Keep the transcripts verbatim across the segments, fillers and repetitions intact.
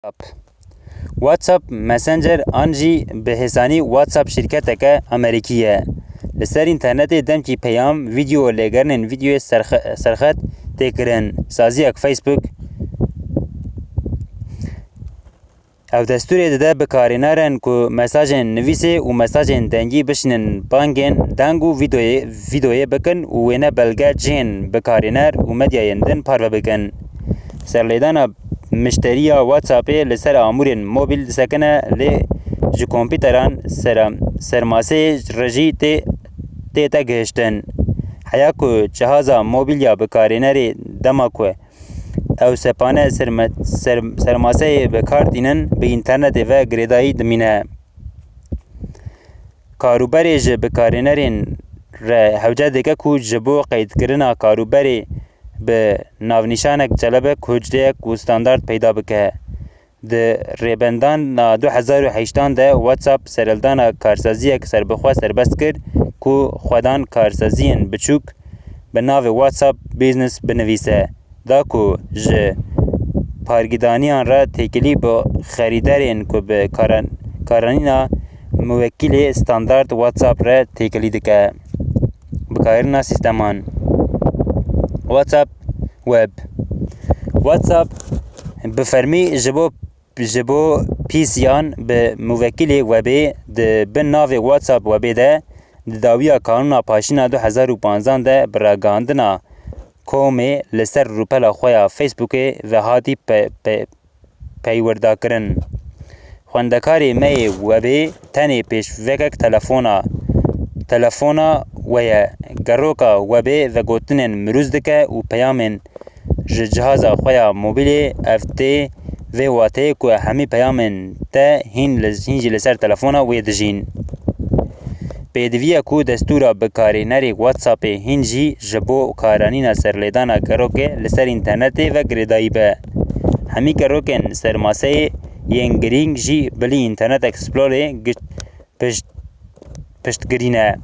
WhatsApp. WhatsApp Messenger an jî bi hêsanî WhatsApp şîrketeke Amerîkî ye. Li ser înternetê demkî peyam, vîdeo û lêgerînên vîdeoyê serxe-, serxet tê kirin. Saziyek Facebook. Ew destûrê dide bikarîneran ku mesajên nivîsê û mesajên dengî bişînin bangên deng û vîdeoyê, vîdeoyê bikin û wêne belge cihên bikarîner û medyayên din parve bikin. Serlêdana mişteriya WhatsAppê li ser amûrên mobîl disekine, lê ji kompûteran sera-, sermaseyê re jî tê, tête gihiştin. Heya ku cihaza mobîl ya bikarînerê dema ku ew sepane serme-, ser-, sermaseyê bi kar tînin, bi înternetê ve girêdayî dimîne. Karûberê ji bikarînerên re hewce dike ku ji bo qeydkirina karûberê bi navnîşanek celebek, hucreyek û standard peyda bike. Di rêbendana du hezar û heştan de WhatsApp serhildana karsaziyek serbixwe serbest kir ku xwedan karsaziyên biçûk bi navê WhatsApp Business binivîse, da ku ji pargîdaniyan re têkilî bi xerîderên ku bi karan-, karanîna muwekîlê standard WhatsApp re têkilî dike. Bikarîna sîsteman. WhatsApp Web. WhatsApp bi fermî ji bo, ji bo P C'yan bi muwekîlê webê di bin navê WhatsApp webê de di dawiya kanûna paşîna du hezar û panzdan de bi ragihandina komê li ser rûpela xwe ya Facebookê ve hatî pe-, pe-, peywirdakirin. Xwendekarê me yê webê tenê pêşvekek telefona, telefona we ye. Geroka webê vegotinên mirûz dike û peyamên ji cihaza xwe ya mobîlê, ev tê vê wateyê ku hemî peyamên te hîn li, hîn jî li ser telefona wê dijîn. Pêdiviya ku destûra bikarînerê WhatsAppê hîn jî ji bo karanîna serlêdana kerokê li ser înternetê ve girêdayî be. Hemî kerokên sermaseyê yên girîng jî bilî Internet Explorerê gi-, pişt-, piştgirî ne.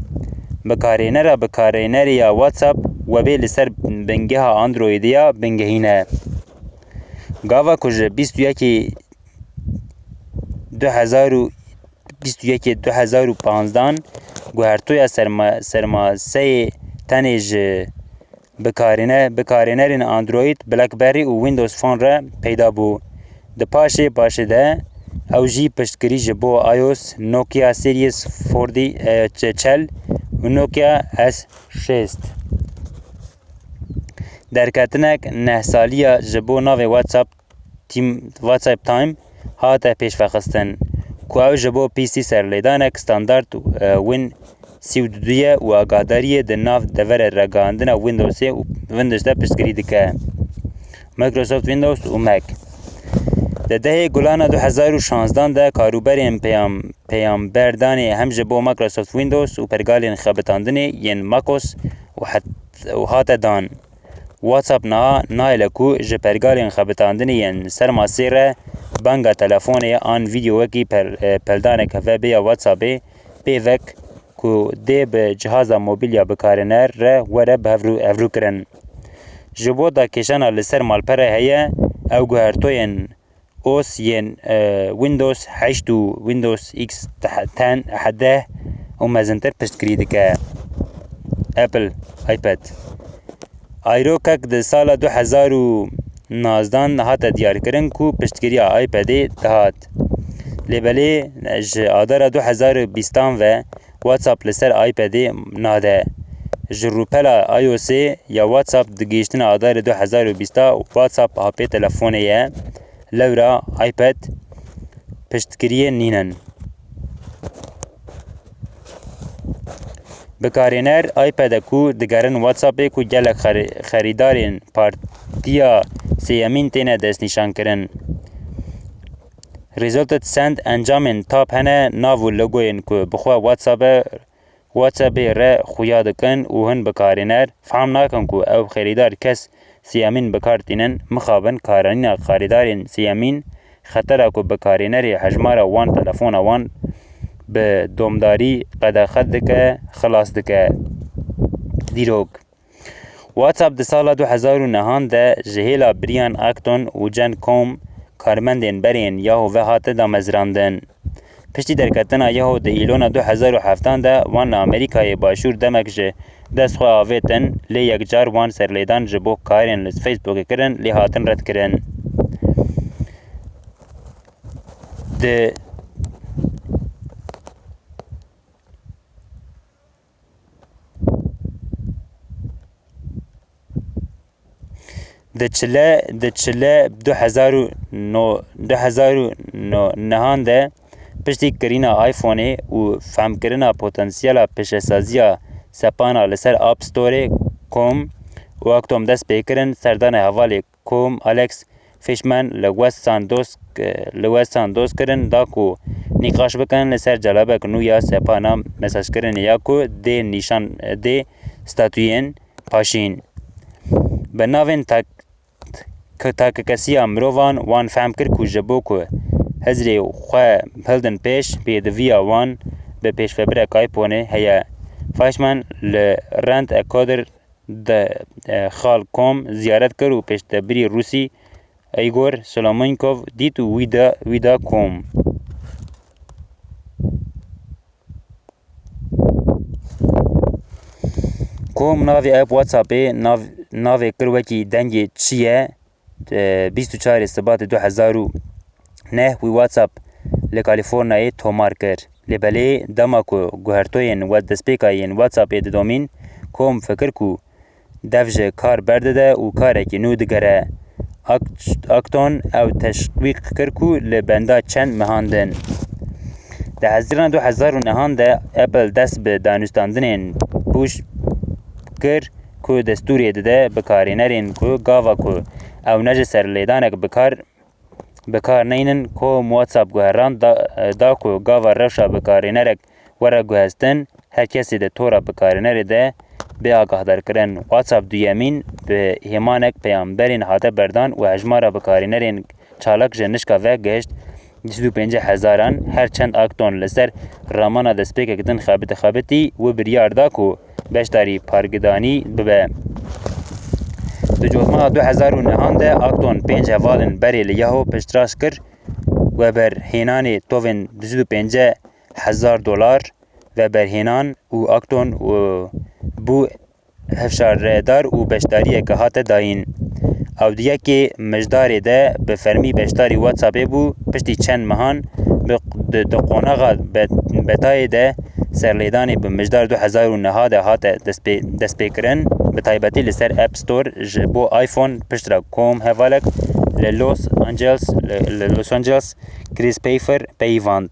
Bikarînera bikarînerê ya WhatsApp webê li ser bingeha Androidê ya bingehîn e. Gava ku ji bîst û yekê du hezar û bîst û yekê du hezar û panzdan guhertoya serma-, sermaseyê tenê ji bikarîne-, bikarînerên Android, BlackBerry û Windows Phone re peyda bû. Di paşê paşê de ew jî piştgirî ji bo iOS, Nokia Series forty, e, çe-, çel û Nokia S şêst. Derketinek neh saliya ji bo navê WhatsApp Team, WhatsApp Time hate pêşvexistin, ku ew ji bo P C serlêdanek standard, e, Win sî û du ye û agadariyê di nav devera ragihandina Windowsê û Windows de piştgirî dike. Microsoft Windows û Mac. Di dehê Gulana du hezar û şanzdan de karûberên peyam-, peyamberdanê hem ji bo Microsoft Windows û pergalên xebitandinê yên macOS û het-, û hate dan. WhatsApp niha nahêle ku ji pergalên xebitandinê yên sermasê re banga telefonê an vîdeo wekî per-, e, peldanek hevebê ya WhatsAppê pê vek ku dê bi cihaza mobîl ya bikarîner re were bi hevrû-, hevrûkirin. Ji bo dakêşana li ser malpere heye, ew guhertoyên OS yên, e, Windows heşt û Windows X te-, ten, deh û mezintir piştgirî dike. Apple iPad. Ayrokek di sala du hezar û nozdan hate diyarkirin ku piştgiriya iPadê dihat. Lê belê ji adara du hezar û bîstan ve WhatsApp li ser iPadê nade. Ji rûpela iOSê ya WhatsApp di gihîştina adarê du hezar û bîsta WhatsApp apê telefonê ye. Lewra iPad piştgiriyê nînin. Bikarîner iPad'e ku digerin WhatsApp'ê ku gelek xerî-, xerîdarên partiya sêyemîn têne destnîşankirin. Resulted Send encamên tap hene nav û logoyên ku bi xwe WhatsApp'e, WhatsApp'ê re xuya dikin û hin bikarîner fehm nakin ku ew xerîdar kes sêyemîn bi kar tînin, mixabin karanîna xerîdarên sêyemîn xetera ku bikarînerê hejmara wan telefona wan bi domdarî qedexe dike, xilas dike. Dîrok. WhatsApp di sala du hezar û nehan de ji hêla Brian Acton û Jen Koum karmendên berê yên Yahoo ve hate damezrandin. Piştî derketina Yahoo di Îlona du hezar û heftan de wan li Amerîkayê Başûr demek ji dest xwe avêtin, lê yekcar wan serlêdan ji bo karên li Facebookê kirin lê hatin redkirin. Di Di çile, di çile du hezar û no, du hezar û nehan de piştî kirîna iPhoneê û fehmkirina potansiyela pêşesaziya sepana li ser App Storeê kom û Acton dest pê kirin, serdana hevalê kom Alex Fishman li West Sandos, li West Sandos kirin da ku nîqaş bikin li ser celebek nû ya sepana mesajkirinê ya ku dê nîşan dê statuyên paşîn. Bi navên tak-, takekesiya mirovan wan fehm kir ku ji bo ku hizrê xwe hildin pêş, pêdiviya wan bi pêşvebirek iPhoneê heye. Fishman li Rand Encoder de, e, xal kom ziyaret kir û pêştebirî Rûsî Igor Solomonkov dît û wî da, wî da kom. Kom navê app WhatsAppê nav-, navê kir wekî dengê çi ye? E, bîst û çarê Sibatê du hezar û neh wî WhatsApp li Kalîforniyayê tomar kir. Lê belê dema ku guhertoyên we destpêka yên WhatsAppê didomîn, kom fikir ku dev ji kar berdide û karekî nû digere. Ak-, Acton ew teşwîq kir ku li benda çend mehan din. Di Hezîrana du hezar û nehan de Apple dest bi danûstandinên pûç kir ku destûrê dide bikarînerên ku gava ku ew ne ji serlêdanek bi kar bi kar neynin, kom WhatsApp guherand da, da ku gava rewşa bikarînerek were guhestin, her kesê di tora bikarînerê de bê agahdarkirin. WhatsApp duyemîn bi hêmanek peyamberên hate berdan û hejmara bikarînerên çalak ji nişka ve gihişt du sed û pêncî hezaran, her çend Acton li ser ramana destpêkek din xebit-, xebitî, wî biryar da ku beşdarî pargidanî bibe. Di cotmana du hezar û nehan de Acton pênc hevalên berê li Yahoo piştrast kir, weberhênanê tovên du sed û pêncî hezar dolar weberhênan û Acton û bû hevşaredar û beşdariyeke hate dayîn. Ew di yekê mijdarê de bi fermî beşdarî WhatsAppê bû, piştî çend mehan bi, di, di qonaxa be-, betayê de serlêdanê bi mijdar du hezar û neha de hate destpê-, destpêkirin, bi taybetî li ser App Store ji bo iPhone piştre kom hevalek li Los Angeles, li, li Los Angeles Chris Pfeiffer peyivand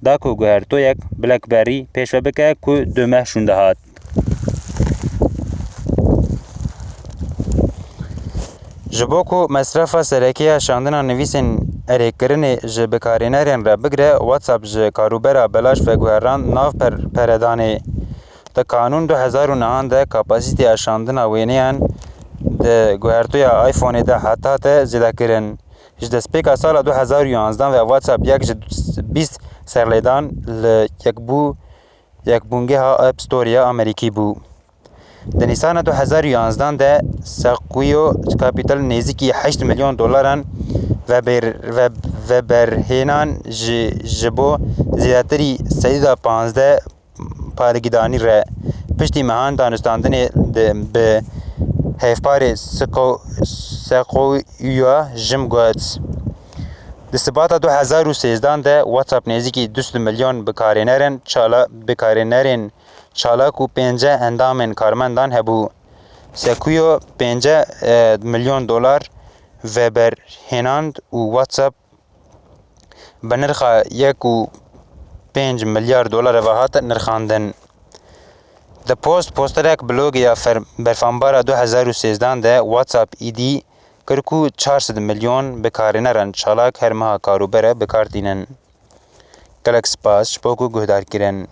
da ku guhertoyek BlackBerry pêşve bike ku du meh şûnde hat. Ji bo ku mesrefa sereke ya şandina nivîsên erêkirinê ji bikarînerên re bigire, WhatsApp ji karûbera belaş veguheran nav per-, peredanê. Di Kanûn du hezar û nehan de kapasîteya şandina wêneyan di guhertoya iPhoneê de hat hate zêdekirin. Ji destpêka sala du hezar û yanzdan ve WhatsApp yek ji bîst serlêdan li yekbû-, yekbûngeha App Store ya Amerîkî bû. Di Nîsana du hezar û yanzdan de Sequoia Capital nêzîkî heşt milyon dolaran veber-, ve-, veberhênan ji, ji bo zêdetirî sedîda panzdeh pargidanî re piştî mehan danûstandinê di, bi hevparê Seqo-, Sequoia jim got. Di Sibata du hezar û sêzdan de WhatsApp nêzîkî du sed milyon bikarînerên çala-, bikarînerên çalak û pêncî endamên karmendan hebû. Sequoia pêncî, e, milyon dolar veberhênand û WhatsApp bi nirxa yek û pênc milyar dolar ve hate nirxandin. The Post posterek blogê ya fer-, berfanbara du hezar û sêzdan de WhatsApp îdî kir ku çar sed milyon bikarînerên çalak her meha karûbere bi kar tînin. Gelek spas ji bo ku guhdar kirin.